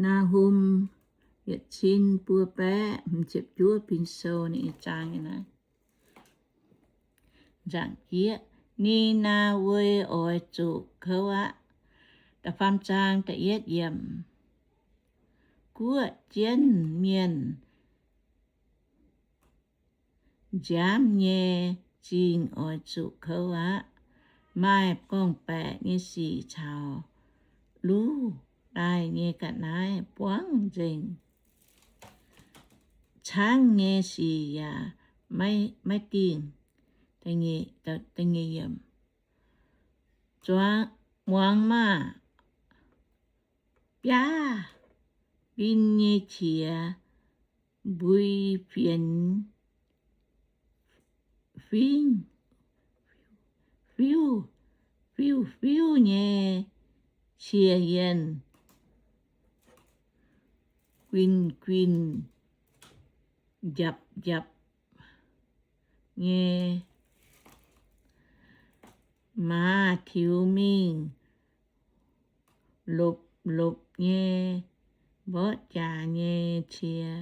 Naa^hum yietc cin buo baeqv hmz ziepc juov, bin sou ninh zaang nyei naaiv. Nzaangc jieqv, Ni^naa^we oix zuqc kouv aqv. Da'faam zaang da'yietv yiemc. Guoqv jienv mienh nziaamv nyei zingh oix zuqc kouv aqv. Maaih gorngv-baeqc nyei sic caux luv daaih nyei ga'naaiv buangv nzengc. Caangv nyei sic yaac maiv dingh. Muangx maah! Biaav mbin nyei qiex mbui fienx fingv, fiuv, fiuv-fiuv nyei cie yienh guinh-guinh, njapc-njapc nyei maaz tiux mingh, lopc-lopc nyei mborqv jaax nyei cie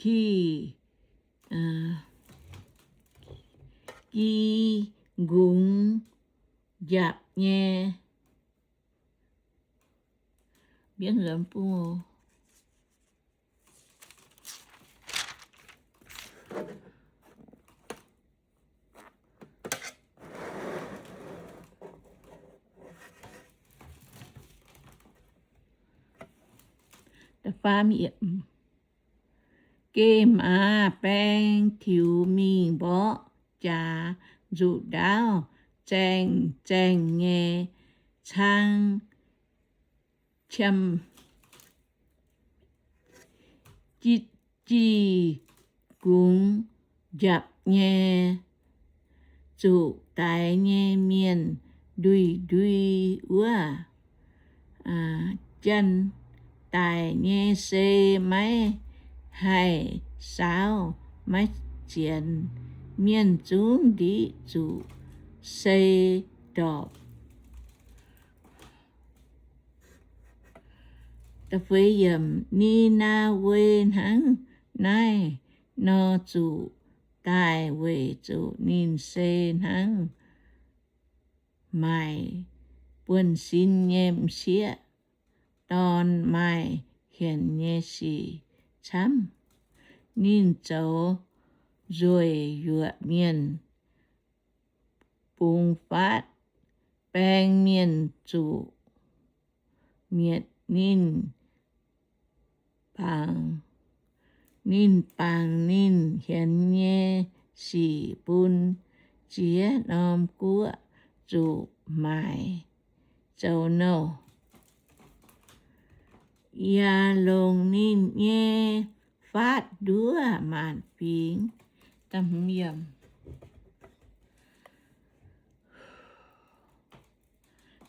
ki, ki nqungx njapc nyei. Geh maaz baeng tiux mingh mborqv jaax nzuqc ndaauv zaeng-zaengh nyei cang qiemx, jih nqungx njapc nyei, zuqc daix nyei mienh ndui-ndui wuov, janx-daic nyei sei maiv haih saauv maiv zienx, mienh zungv ndiqv zuqc sei ndorpc. Ni^naa^we hnangv naaiv nor zuqc daaih weic zuqc ninh se hnangv maaic buonv-sin nyei m'sieqv dorn maaih hienx nyei sic camv. Ninh zoux nzueic yuoqc mienh, bungx faatv baeng mienh zuqc mietc ninh, bangc, ninh bangc ninh hienx nyei sic bun ziex norm guoqv zuqc maaic zoux nouh, yaac longc ninh nyei faatv nduov maanc fingx.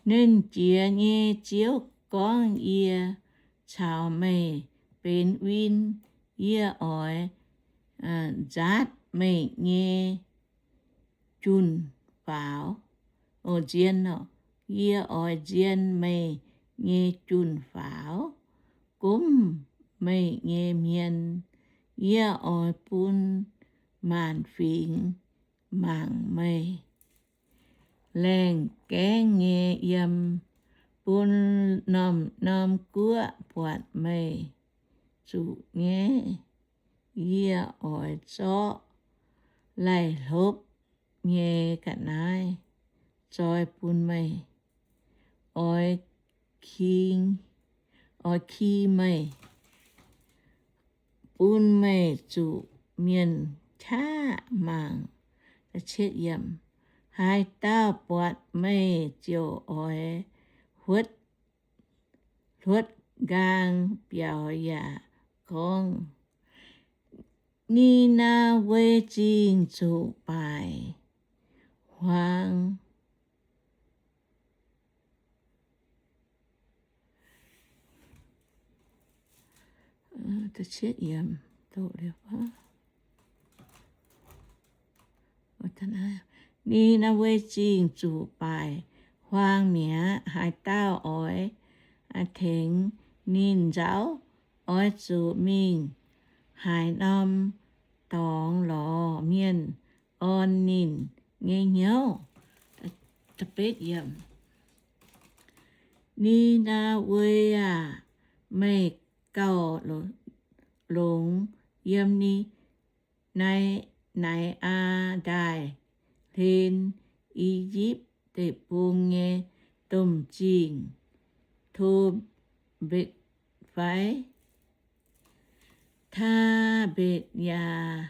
Nernh Jiex nyei Ziouv gorngv, Yie caux meih benx win. Yie oix nzaatv meih nyei jun-faaux, o, nzien, yie oix nzien meih nyei jun-faaux, gomv meih nyei hmien. Yie oix bun maanc fingx mangc meih, laengh gaengv nyei yiem, bun norm-norm guoqv buatc meih zuqc nyaiv. Yie oix zorqv laih hlopv nyei ga'naaiv zoi bun meih, oix ki, oix ki meih, bun meih zuqc mienh qaqv mangc. Haaix dauh buatc meih ziouc oix huotv, hluotv nqaang biaux yaac gorngv, Ni^naa^we Zingh zuqc baaic huaang. Ni^naa^we Zingh zuqc baaic Muangx mi'aqv. Haaix dauh oix tengx ninh nzauh, oix zuqc mingh haaix norm dorngx lorz mienh orn ninh nyei hnyouv. Ni^naa^we aah! Meih gauh longx yiem Ni^naa^aa Ndaaih hlen, I^yipv Deic-Bung nyei domh zingh, To^mbetc fai Taa^mbetc yaac,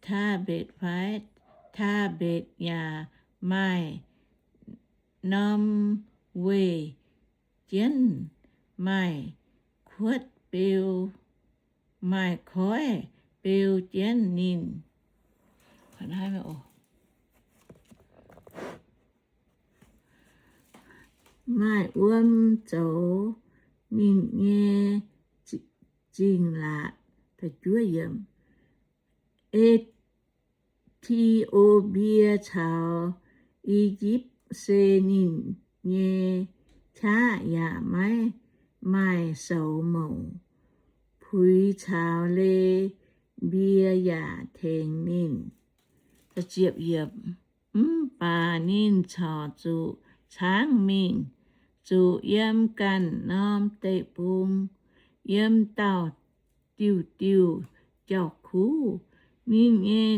Taa^mbetc fai Taa^mbetc yaac maaih norm weih jienv, maaih kuotv beu, maaih koiv beu jienv ninh. Maaih wuom zoux ninh nyei zingh laatc. E^ti^o^mbie caux I^yipv se ninh nyei qaqv, yaac maiv maaih soux mouc. Puix caux Le^mbie yaac tengx ninh. Mv baac ninh corc zuqc caangv mingh, zuqc yiem ganh norm deic-bung, yiem dauh diuh diuh jauv-kuv. Ninh nyei,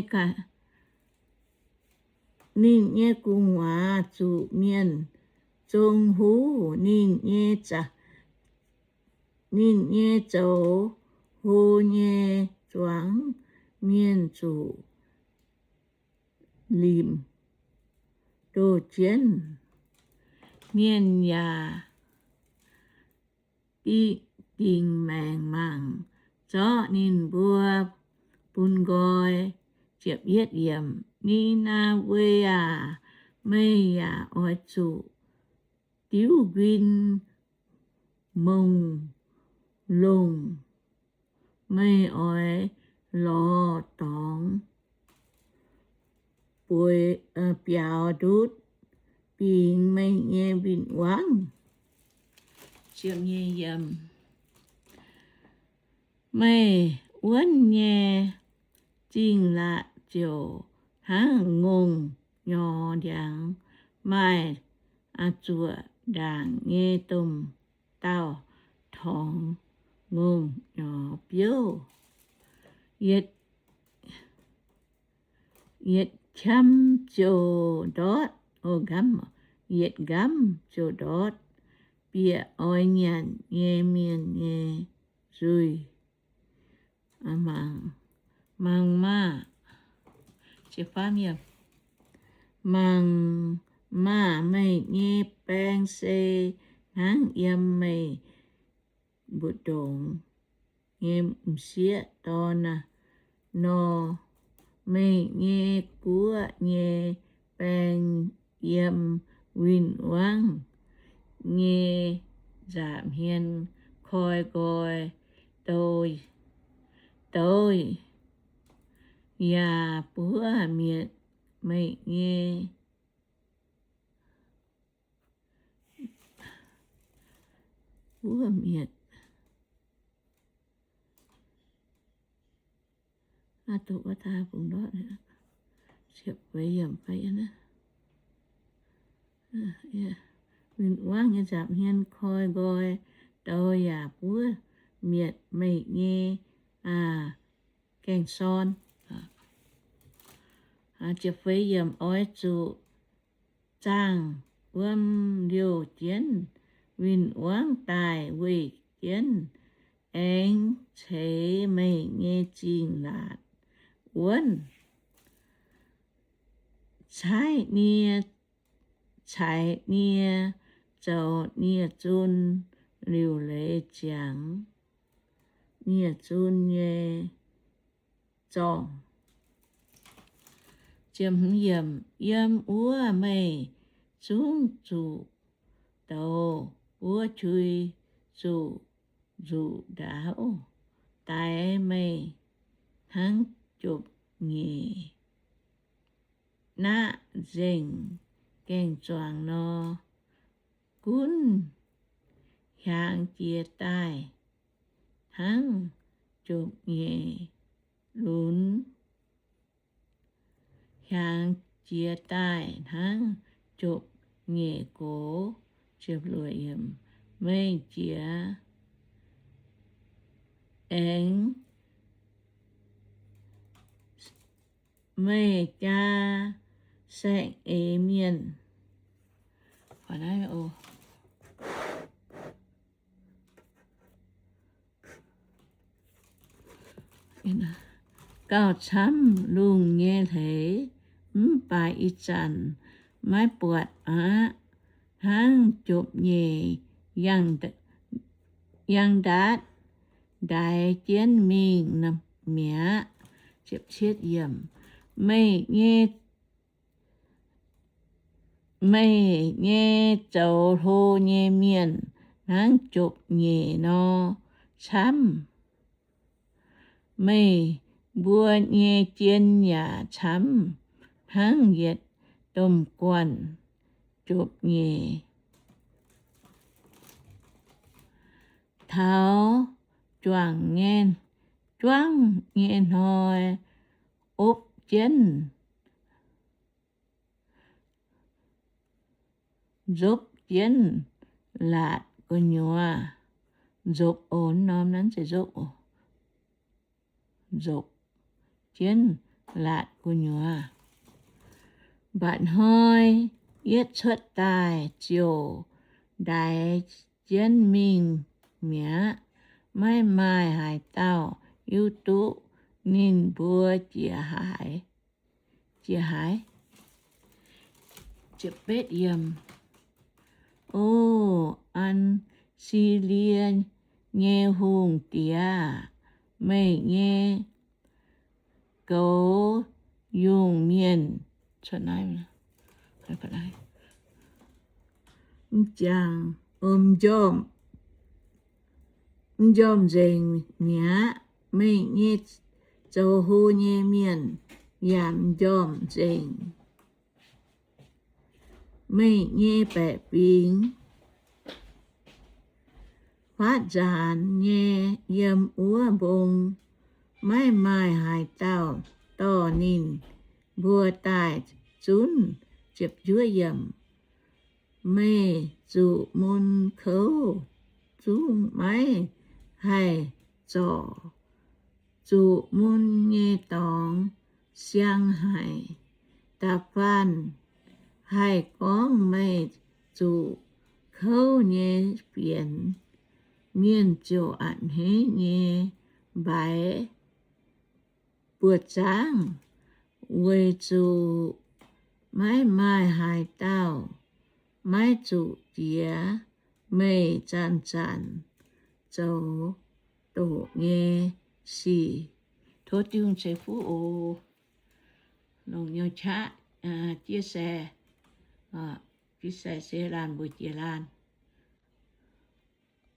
ninh nyei gu'nguaaz zuqc mienh zong huv. Ninh nyei, ninh nyei zoux hlo nyei zuangx mienh zuqc limc ndoh jienv. Mienh yaac dingc maengc mangc zorqv ninh mbuo bun nqoi. Ni^naa^we aah! Meih yaac oix zuqc diuv nquin mongh longh. Meih oix lorz dorngx bueix, biaux ndutv bingx meih nyei win-wangv. Meih wuonv nyei zingh laatc ziouc hnangv ngongh nyorx ndiangx, maaih zuoqc ndaangc nyei domh daauh torngx ngongh nyorx biouv. Yietc qam ziouc ndortv, yietc nqamv ziouc ndortv bieqc oix nyanc nyei mienh nyei nzuih. Mangc maah! Mangc maah! Meih nyei baeng se hnangv yiem meih mbu'ndongx nyei m'sieqv dorn nor. Meih nyei guoqv nyei baeng yiem win-wangv nyei nza'hmien koi nqoi, douz, douz yaac buov mietc meih nyei, buov mietc. Win-wangv nyei nza'hmien koi nqoi, douz yaac buov mietc meih nyei gaeng-sorn. Oix zuqc zaangh wuom liouh jienv win-wangv daaih weih jienv, aengx ceix meih nyei zingh laatc wuonv. Caaiv nie, caiv nie zoux nie-zun liuc leiz ziangx nie-zun nyei zorngh. Yiem wuov meih zungv zuqc douz, buov qui, zuqc nzuqc ndaauv, daix meih hnangv jopv-nyeic naqv nzengc. gaeng-zuangx nor, gunv hiaangx jiex daaih hnangv jopv-nyeic lunx, hiaangx jiex daaih hnangv jopv-nyeic gox. Meih jiex aengx meih jaa saeng-eix mienh. Gauh camv lungh nyei hleix, mv baac ih zanc maiv buatc aqv. Hnangv jopv-nyeic yangh ndaatv ndaix jienv mingh mi'aqv. Meih nyei, meih nyei zoux hlo nyei mienh hnangv jopv-nyeic nor camv. Meih mbuo nyei jien yaac camv hnangv yietc domh guanh jopv-nyeic. Taux juangc nyei, juangv nyei hnoi opv jienv, nzopv jienv laatc gu'nyuoz. Nzopv oc, norm naaiv se nzopv oc. Nzopv jienv laatc gu'nyuoz. Mba'hnoi yietv cuotv daaih ziouc ndaix jienv mingh mi'aqv. Maiv maaih haaix dauh hiuv duqv ninh mbuo jiex haaix, jiex haaix. O Atc^si^lie nyei hungh diex, meih nyei goux yungh mienh m'jangc, m'jormh, m'jormh nzengc mi'aqv. Meih nyei zoux hlo nyei mienh yaac m'jormh nzengc. Meih nyei baeqc fingx faatv nzaanx nyei yiem wuov mbong, maiv maaih haaix dauh dorh ninh mbuo daaih zunv. Meih zuqc mun kouv zungv maiv haih zorc, zuqc mun nyei dorngx siang haic. Da'faanh haih gorngv meih zuqc kouv nyei fienx, mienh ziouc a'hneiv nyei mbaix buoz-zaangv, weic zuqc maiv maaih haaix dauh maiv zuqc jiex meih zanc-zanc zoux doqc nyei sic. Tov Tin-Hungh ceix fuqv oc. Longc nyei qaqv, chia sẻ, chia sẻ se laanh mbuo jiex laanh.